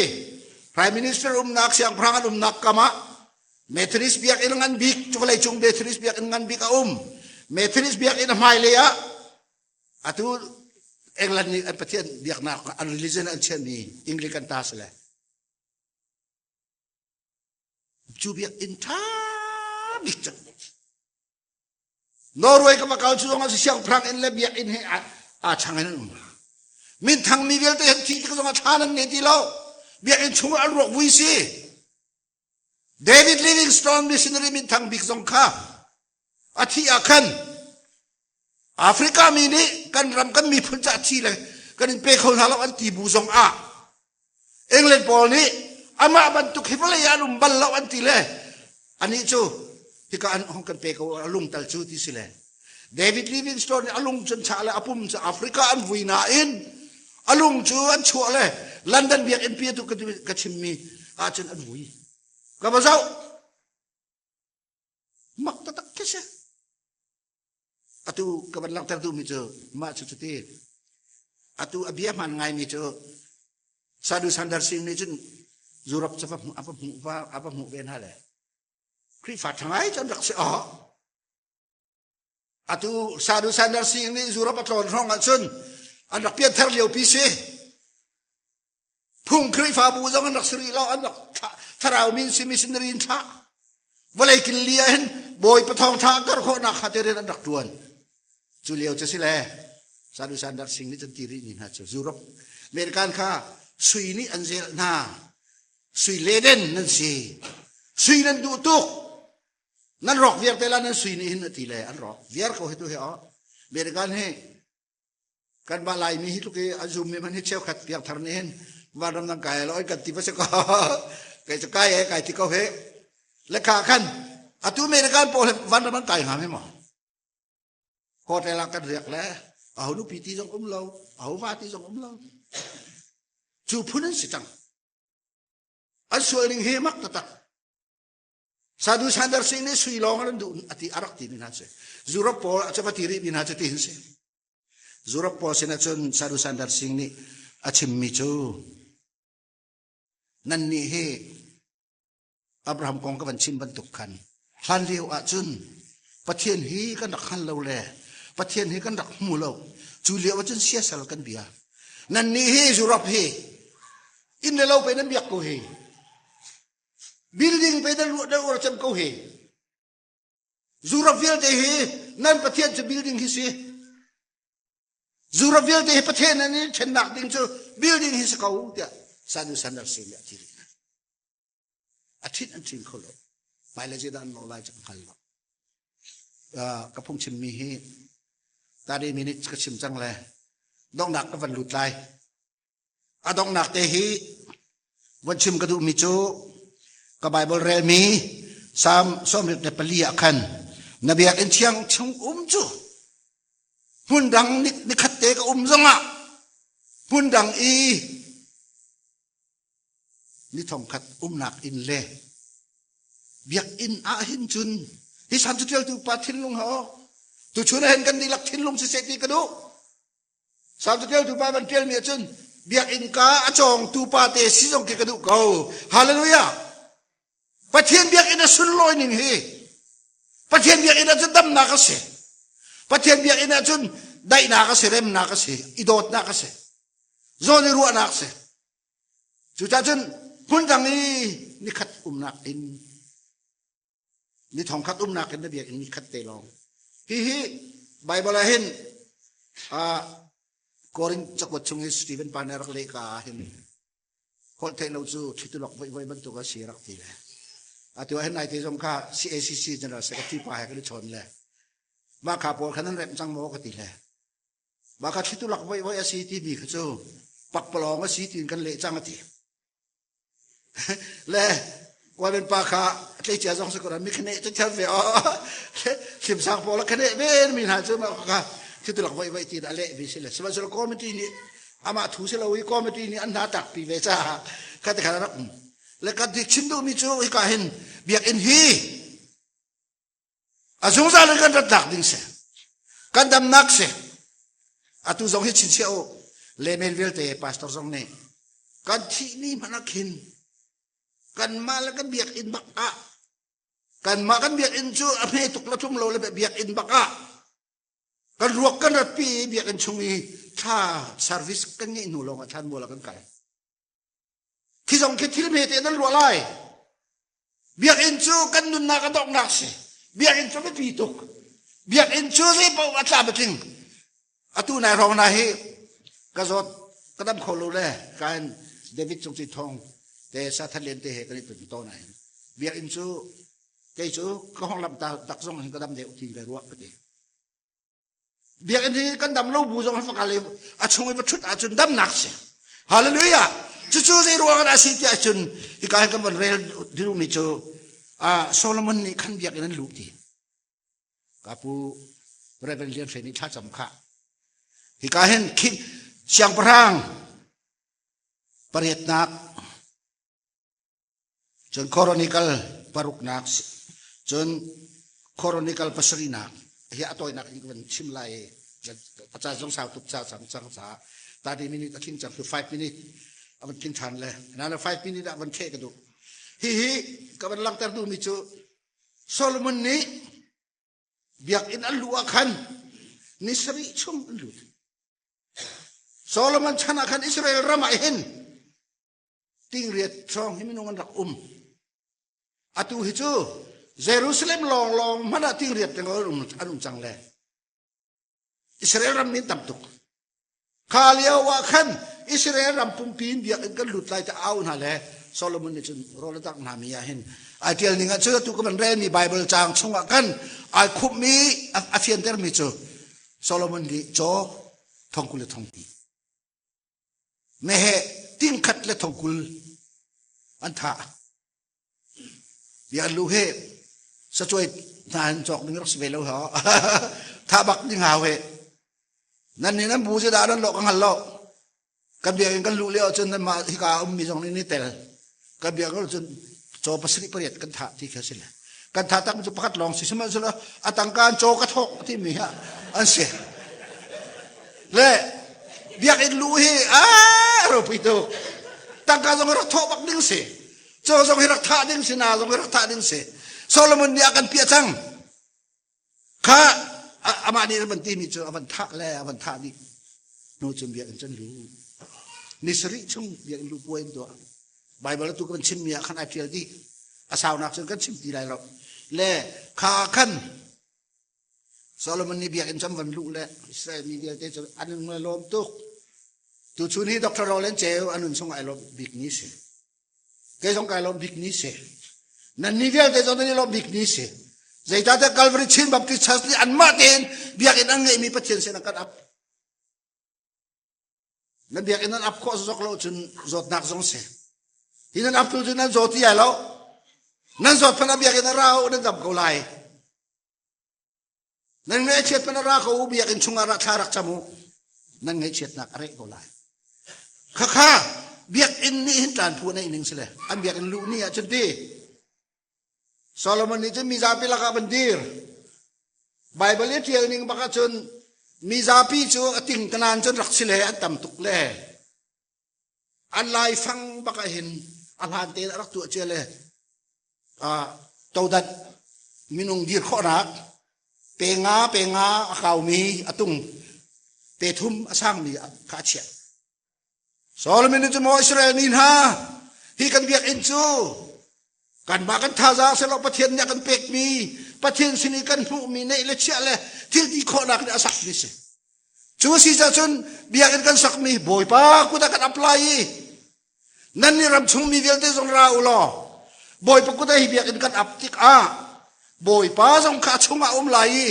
Prime Minister umnak siangpahrang an umnak kam ah Methodist biakinn ngan bik cu vawleicung Methodist biakinn ngan bik a um. Methodist biakinn a hmailei ah atu England nih an pathian biaknak an religion an chiahmi Anglican ta si le cu biakinn ṭha bik cu Norway ka va kal cu zong ah siangpahrang inn le biakinn he aa chang in an um. Minthang mi vialte han thi tik zong ah thla nan ngei ti lo. Biakinn chung ah an ruak vui si. David Livingstone missionary minthang bik zong kha a thi ah khan Africa mi nih kan ram kan miphun ca thi le kan in pe kho hna lo an ti bu zong ah England pawl nih amah bantuk hi vawlei ah an um bal lo an ti le anih cu hika an hong kan pe ko a lung tal cu ti si le David Livingstone nih a lung cun chah le a pum cu Africa an vui nain a lung cu an chuah le London biakinn pi tu ka chimmi ahcun an vui ka va zoh mak taktak khi si Atu ka van langhter duhmi cu mah cu cuti atu a bia hmaan ngaimi cu Sadhu Sandar Singh nih cun Europe cu va hmuh a va hmuh va a va hmuh ve hna le Khrihfa ṭha ngai cu an rak si awh. Atu Sadhu Sandar Singh nih Europe a tlawn hrawng ahcun an rak pianthar liopi si. Phung Khrihfabu zong an rak si rih lo, an rak thlarau min si missionary in thlah. Vawlei kil li ah hin Bawipa thawngṭha an karh khawhnak kha te rian an rak ṭuan. Cu lio cu si le Sadhu Sandar Singh nih cun ti rih ni hna cu Europe American kha sui nih an zel hna. Sui leden nan si. Sui nan duh tuk. Nan rawk viar te la nan sui nih hin a ti le an rawk viar ko hi tu hi aw. American hi Kanmah Laimi hi tluk i a zummi hmanh hi cheukhat piangthar nih hin vanram nan kai lo kan ti va si ko. Kei cu kai e kai ti ko he. Le kha khan atu American pawl vanram an kai hnga me maw? Hotel ah kan riak le aho nupi ti zong um lo, aho va ti zong um lo. Cu phun an si cang. An sual ning hi mak taktak. Sadhu Sandar Singh nih sui lawng an duh ati a rak ti mi hna si. Europe pawl a va ti rih mi hna cu ti hin si. Europe pawl sinah cun Sadhu Sandar Singh nih a chimmi cu nan nih hi Abraham kong ka van chim bantuk khan hlan lio ahcun Pathian hi kan rak hngal lo le Pathian hi kan rak hmu lo cu lio ahcun siasal kan bia nan nih hi Europe hi inn le lo pe nan biak ko hi Building pe nan ruah nan uar cem ko hi. Zurap vialte hi nan Pathian cu building hi si. Zurap vialte hi Pathian an i ṭhennak ding cu building hi si ko tiah. Sadu Sandar Singh nih a thi rih hna. A ṭhit an ṭhin kho lo. Hmailei zeidah an lawh lai cu ka hngal lo. Ka phungchimmi hi 30 minutes ka chim cang le donghnak ka van lut lai. A donghnak te hi von chim ka duhmi cu ka Bible relmi Psalm 74 ah khan na biakinn thiang chung um cu hmun dang nikhat te ka um zongah hmun dang i ni thongkhat umnak inn le biakinn ah hin cun hi salm catialtu pa thinlung ha tuchun ah hin kan dihlak thinlung siseh ti ka duh. Salm catialtu pa van tialmi ahcun biakinn ka a cawngtu pa te si zong khi ka duh ko. Hallelujah! Pathian biakinn a sunlawi ning hi Pathian biakinn ahcun damnak a si. Pathian biakinn ahcun daihnak a si, remnak a si, i dawtnak a si, zawn i ruahnak a si. Cucaah cun hmun dang i nikhat umnak in ni thongkhat umnak in na biakinn nikhat te lawng. Hihi Bible ah hin Korin cakuat chung i Stephen pa nih a rak leh ka ah hin holh theih lo cu thitulok voi voi bantuk a si rak ti le atu ah hin naite zong kha CACC General Secretary pa he kan i chawn le mah kha pawl khan an remh cang maw ka ti le mah kha thitulak voi voi a si timi kha cu pakpalawng a si tiin kan leh cang a ti. Le wamen pa kha tleicia zong si ko mi khane cu thiam ve o thlim sang pawl khane ven mi hna cu ma kha thitulak voi voi ti a leh vi si le sihmanhsehlaw committee nih amah thu si lo i committee nih an hna tak pi ve ca kha te kha rak um le kan ti chim duhmi cu hika hin biakinn hi a zungzal in kan rat ding si, kan damnak si. Atu zong hi chinchiah u, lemen vialte pastor zong nih kan thih ni hmanh ah khin kanmah le kan biakinn bak ah, kanmah kan biakinn cu a hme tuk la tum lo le biakinn bak ah kan ruak kan ratpi i biakinn chung i thla service kan ngeih hnu lawng ah thlanmual ah kan kai. Khi zong khi thil hmete nan ruah lai. Biakinn cu kan nunnak a donghnak si. Biakinn cu biapi tuk. Biakinn cu zei paoh a tlam a tling. Atu nai hrawng na hi ka zawt ka dam kho lo le kain David Cung Ci Thong te Sathan Lian te he kan i tun to na hin. Biakinn cu kei cu ka hong lam ta tak zong hin ka dam deuh ti le ruah ka ti. Biakinn hi kan dam lo bu zong fakal i a chung i va ṭhut ahcun damnak si. Hallelujah! Cucu zei ruang ah si tiah cun hika hin kan van rel duhmi cu Solomon nih khan biakinn an luh ti. Ka pu Reverend Lian Hre nih thlacam kha. Hika hin siangpahrang pariatnak Cun Chronicle paruknak, cun Chronicle pasarihnak hi a tawinak in ka van chim lai i a ca zong sau tuk ca cang cang caah 30 minute a tling cang cu 5 minute a van tling ṭhan le nana 5 minute ah van thleh ka duh. Hihi ka van langhter duhmi cu Solomon nih biakinn an luh ah khan ni sarih chung an lut. Solomon chan ah khan Israel ram ah hin tingriat hrawng hi minung an rak um. Atu hi cu Jerusalem lawnglawng hmanh ah tingriat an um, an um cang le. Israel ram min tam tuk. Kha lio ah khan Israel ram pumpi in biakinn kan lut lai te au hna le Solomon nih cun rawl a tak hna mi ah hin ai tial ning ah cu atu ka van relmi Bible caang chungah kan ai khupmi a fiantermi cu Solomon nih caw thongkul le thongpi Meheh tingkhat le thongkul an thah. Bia an lu he sacuai hna in cawk ding rak si ve lo ha. Thah bak ding hau he. Nan nih nan bu dah nan lawh ka hngal lo. Kan biakinn kan luh lio ahcun nan mah hika ummi zong nih ni tel. Kan biakinn cun caw pasarih pariat kan thah ti kha si le. Kan thah tak cu pakhat lawng si sihmanhsehlaw a tangka an caw ka thawk timi hi an si. Le biakinn luh hi a ropui tuk. Tangka zong rak thawh bak ding si. Caw zong hi rak thah ding si, na zong hi rak thah ding si. Solomon nih a kan piah cang. Kha amah nih a van timi cu a van thah le a van thah dih. Hnu cun biakinn cun lu. Ni sarih chung biakinn lu puai in tuah. Bible atu kan chimmi ah khan ai ṭial dih. A saunak cun kan chim ti lai lo. Le kha khan Solomon nih biakinn cam van luh le Israel mi vialte cu an lawm tuk. Tuchun hi Dr. Roland Ceu a nun chung ai lawmh bik ni si. Kei zong kai lawmh bik ni si. Nan ni vialte zong nan i lawmh bik ni si. Zeicahtiah Calvary Chin Baptist Church nih anmah tein biakinn an ngeihmi Pathian sin an kan ap. Nan biakinn nan ap khawh zok lo cun zawtnak zong si. Hi nan ap tu cu nan zaw ti ai lo. Nan zawt hmanh ah biakinn a ra u nan dam ko lai. Nan ngaihchiat hmanh a ra ko u biakinn chungah ra thla rak cam u. Nan ngaihchiatnak a reh ko lai. Khakha biakinn nih hin tlan phu nei ning si le an biakinn luh ni ah cun ti Solomon nih cun mizapi lakah van dir. Baibal i ṭial ning bak ahcun mizapi cu a tingtanan cun rak si le an tam tuk le an laifang bak ah hin a hlan tein a rak tuah cia le todat minung dir khawhnak pe nga pe nga a kaumi a tung pe thum a sangmi kha a chiah. Solomon nih cun maw Israel mi hna hi kan biakinn cu kanmah kan thazaang selaw Pathian nih a kan pekmi Pathian sin i kan hmuhmi neih le chiah le thil ti khawhnak nih a sakmi si. Cu si cun biakinn kan sakmi Bawipa kut ah kan apply i nan nih ram chung mi vialte zong ra u law Bawipa kut ah hi biakinn kan ap tikah Bawipa zong kha a chungah a um lai i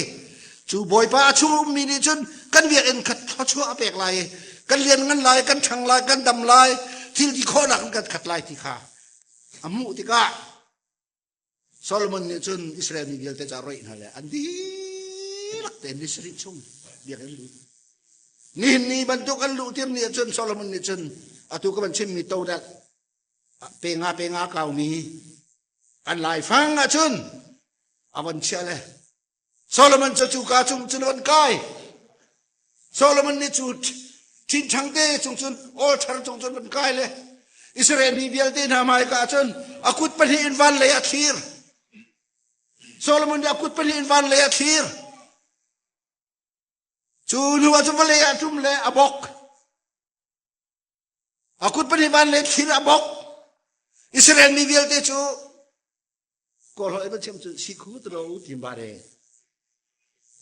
cu Bawipa a chung ummi nih cun kan biakinn kha thluachuah a pek lai i kan lianngan lai kan ṭhang lai kan dam lai thil ti khawhnak in kan khat lai ti kha a hmuh tikah Solomon nih cun Israel mi vialte ca roih hna le an dihlak tein ni sarih chung biakinn lut. Nihin ni bantuk an luh tir ni ah cun Solomon nih cun atu ka van chimmi todat pe nga pe nga kaumi an laifang ah cun a von chiah le Solomon cu cu ka cung cun van kai. Solomon nih cu ṭhinṭhang te cung cun altar cung cun van kai le Israel mi vialte hna hmaika ah cun a kut pahnih in van lei a thlir. Solomon nih a kut pahnih in van lei a thlir. Cu hnu ah cun vawlei ah ṭum le a bok. A kut pahnih van le thlir a bok. Israel mi vialte cu Kawl holh van chim cun sikhu tro tim ba re.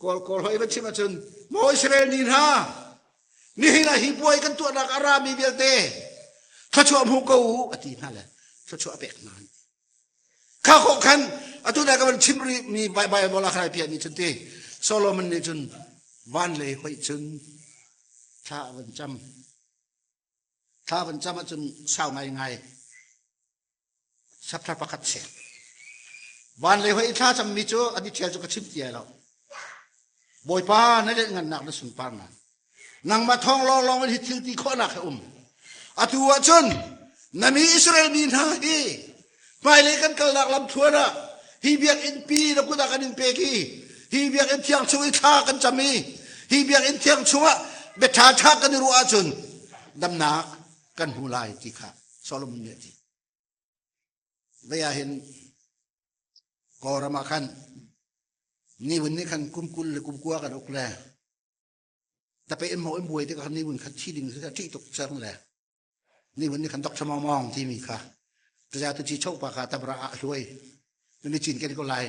Kawl kawl holh van chim ahcun maw Israel mi hna nihin ah hi puai kan tuahnak a rami vialte thluachuah hmu ko u a ti hna le thluachuah a pek hna. Kha khawh khan atu da ka van chim rih mi Bible a khai piah ni cun ti Solomon nih cun van lei hoih cun thla a van cam. Thla van cam ahcun sau ngai ngai chapter pakhat si. Van lei hoi thla cammi cu a detail cu ka chim ti lo. Bawipa na let ngannak na sunparnak. Nangmah thawng lawnglawng in hi thil ti khawhnak hi um. Atu ahcun na mi Israel mi hna hi hmailei kan kalnak lam thluan ah hi biakinn pi na kut ah kan in pek i hi biakinn thiang chung i thla kan cam i hi biakinn thiang chungah bia ṭha ṭha kan i ruah ahcun damnak kan hmu lai ti kha Solomon nih a ti. Vei ah hin Kawlram ah khan niwin nih khan kum 20 le kum 20 kan uk le tape in mo in buai tikah niwin kha thi ding kha ṭih tuk cang le niwin nih khan Dr. Mong Mong timi kha taza tu chi chok pa kha tamra ah hluai ni chin ken ko lai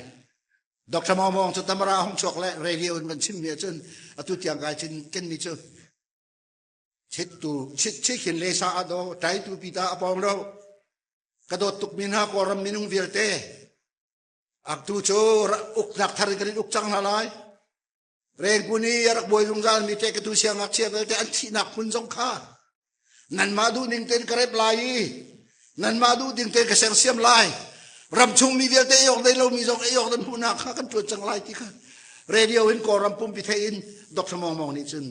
Dr. Mong Mong cu tamra hong chuak le radio in kan chim mi ahcun atu tiang kai chin ken mi cu Chit tu chit chikhin le sa a do tai tu pi ta a pawng lo ka dawt tuk mi hna kawlram minung vialte aktu cu uknak thar in kan in uk cang hna lai rengkun i a rak buai zungzal mi te ka tu siangngakchia vialte an thihnak hmun zong kha nanmah duh ning tein ka rep lai i nanmah duh ding tein ka sersiam lai ramchung mi vialte ei awk dei lomi zong ei awk dan hmuhnak kha kan ṭuan cang lai ti kha radio in kawlram pumpi thei in Dr. Mong Mong nih cun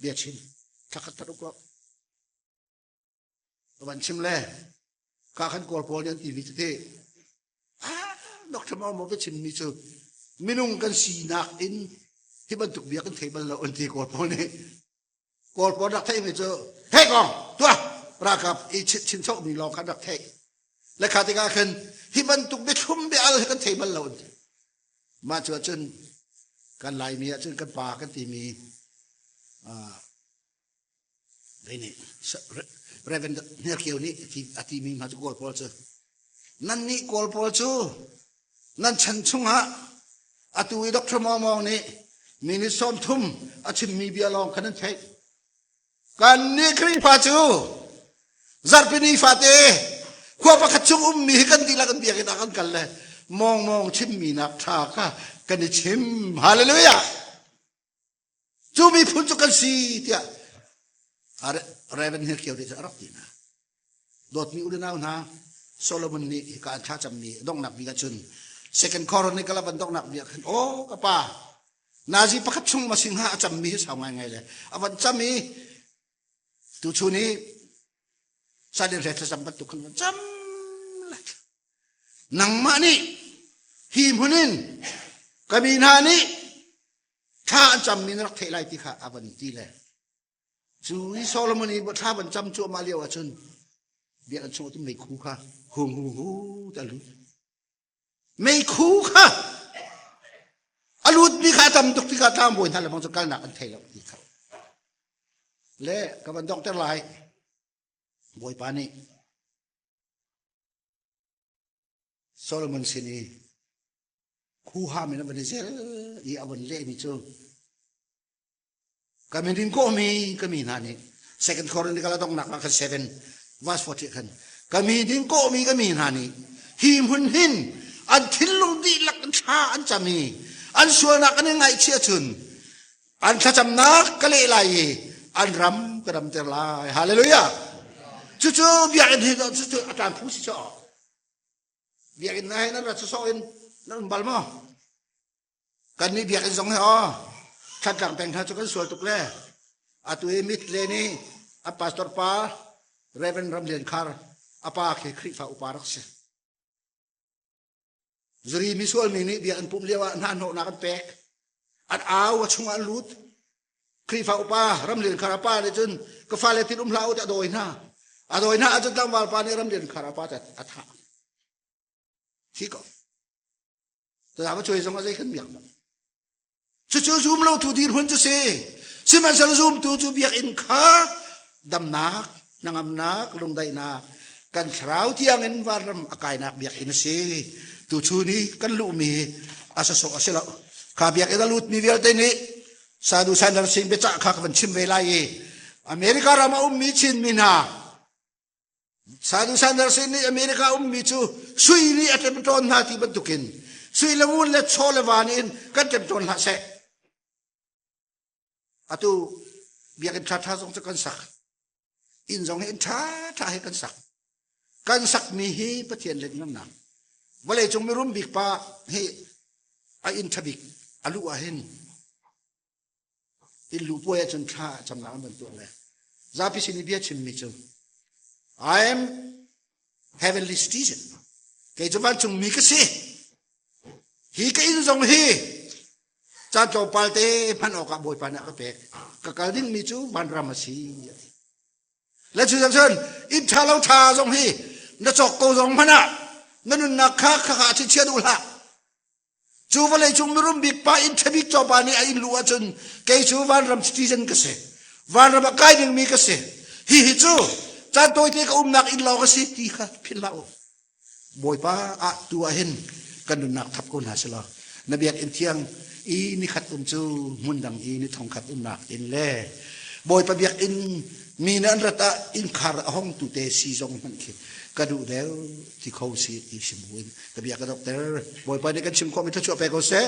bia chim thlakhat that uk lo van chim le ka khan kawl pawl nih an ti mi cu ti ah Dr. Mong Mong ka chim mi cu minung kan sinak in hi bantuk bia kan thei bal lo an ti kawl pawl nih Kawl pawl rak theihmi cu hei kong tuah ralkap i chinchok mi lawng khan rak theih le kha tikah khan hi bantuk biathlum bia al hi kan thei bal lo an ti mah cu ahcun kan laimi ahcun kan pa kan timi vei nih Reverend Hnerkio nih a timi hna cu Kawl pawl cu nan nih Kawl pawl cu nan chan chungah atu i Dr. Maw Maw nih minute 30 a chimmi bia lawng kha nan theih. Kan nih Khrihfa cu zarhpini fate khua pakhat chung ummi hi kan dihlak in biakinn ah kan kal le mawngmawng chimmi nak ṭha kha kan i chim. Hallelujah! Cu miphun cu kan si tiah Reverend Hngirkio nih a rak ti hna. Dawtmi u le nau hna, Solomon nih hika an thlacammi donghnak bik ahcun Second Chronicle a van donghnak bik ah khan aw ka pa nazi pakhat chung ma sing hnga a cammi hi sau ngaingai le a van cam i tuchun i salin hre thlacam bantuk khan van cam le nangmah nih hi hmun in ka mi hna nih thla an cammi na rak theih lai ti kha a van ti le Cu i Solomon i thla van cam cuahmah lio ahcun biakinn chung ah meikhu kha hung hu hu ti a lut. Meikhu kha a lutmi kha a tam tuk tikah tlangbawi hna le bang cu kalnak an thei lo ti kha. Le ka van dokter lai. Bawipa nih Solomon sin i khuham in a van i zel i a van lehmi cu Ka min in kawhmi ka mi hna nih Second Chronicle a donghnak ah khan 7 verse 40 khan ka min in kawhmi ka mi hna nih hi hmun hin an thinlung dihlak in thla an cam i an sualnak an i ngaihchih ahcun an thlacamnak ka leh lai i an ram ka damter lai. Hallelujah! Cucu biakinn hi cucu a ṭan phu si cu. Biakinn na he nan rat sawsawh in nan um bal maw? Kannih biakinn zong hi aw Thantlang peng hna cu kan sual tuk le atu i mit le nih a pastor pa Reverend Ram Lian Khar a pa khi Khrihfa upa rak si. Zuri misual mi nih biakinn pumh lio ah hna hnawhnak an pek. An au a chungah an lut. Khrihfa upa Ram Lian Khar a pa nih cun ka fale tin um hlah u tiah a dawi hna. A dawi hna ahcun tlangval pa nih Ram Lian Khar a pa a thah. Thi ko. Tuzaan va cuai zong ah zei kan miak lo. Cucu zum lo tu dirhmun cu si. Sihmanhsehlaw zumtu cu biakinn kha damnak, hnangamnak, lungdaihnak, kan thlarau tiangin vanram a kainak biakinn a si. Tuchun i kan luhmi a sasawh a si lo. Kha biakinn a lutmi vialte nih Sadu Sanders Singh biacah kha ka van chim ve lai i America ram a ummi Chinmi hna Sadu Sanders nih America ummi cu sui nih a ṭemṭawn hna ti bantukin sui le ngun le chaw le van in kan ṭemṭawn hlah seh. Atu biakinn ṭhaṭha zong cu kan sak. Inn zong hi inn ṭhaṭha he kan sak. Kan sakmi hi Pathian let ngamnak. Vawleicung mirum bik pa hi a inn ṭha bik a luh ah hin Inn lu puai ahcun thla camnak an van tuah le zapi sin i bia chimmi cu I am heavenly citizen. Kei cu vancungmi ka si. Hi ka inn zong hi caan tlawmpal te hman awkah Bawipa nih a ka pek. Ka kal dingmi cu vanram a si. Le cu cun inn ṭha lo ṭha zong hi na cawk ko zong hmanh ah na nunnak kha khakha chia duh hlah. Cu vawleicung mirum bik pa inn ṭha bik cawpa nih a inn luh ahcun kei cu vanram citizen ka si. Vanram ah kai dingmi ka si. Hihi cu caan tawite ka umnak inn lawng a si ti kha philh hlah u. Bawipa ah tu ah hin kan nunnak thap ko hna selaw na biakinn thiang i nikhat um cu hmun dang i ni thongkhat umnak in le Bawipa biakinn mi nih an rat ah innkhar a hongtu te si zong hmanh khi ka duh deuh ti kho si ti si buin ka bia ka dokter Bawipa nih kan chim khawhmi thluachuah pe ko seh.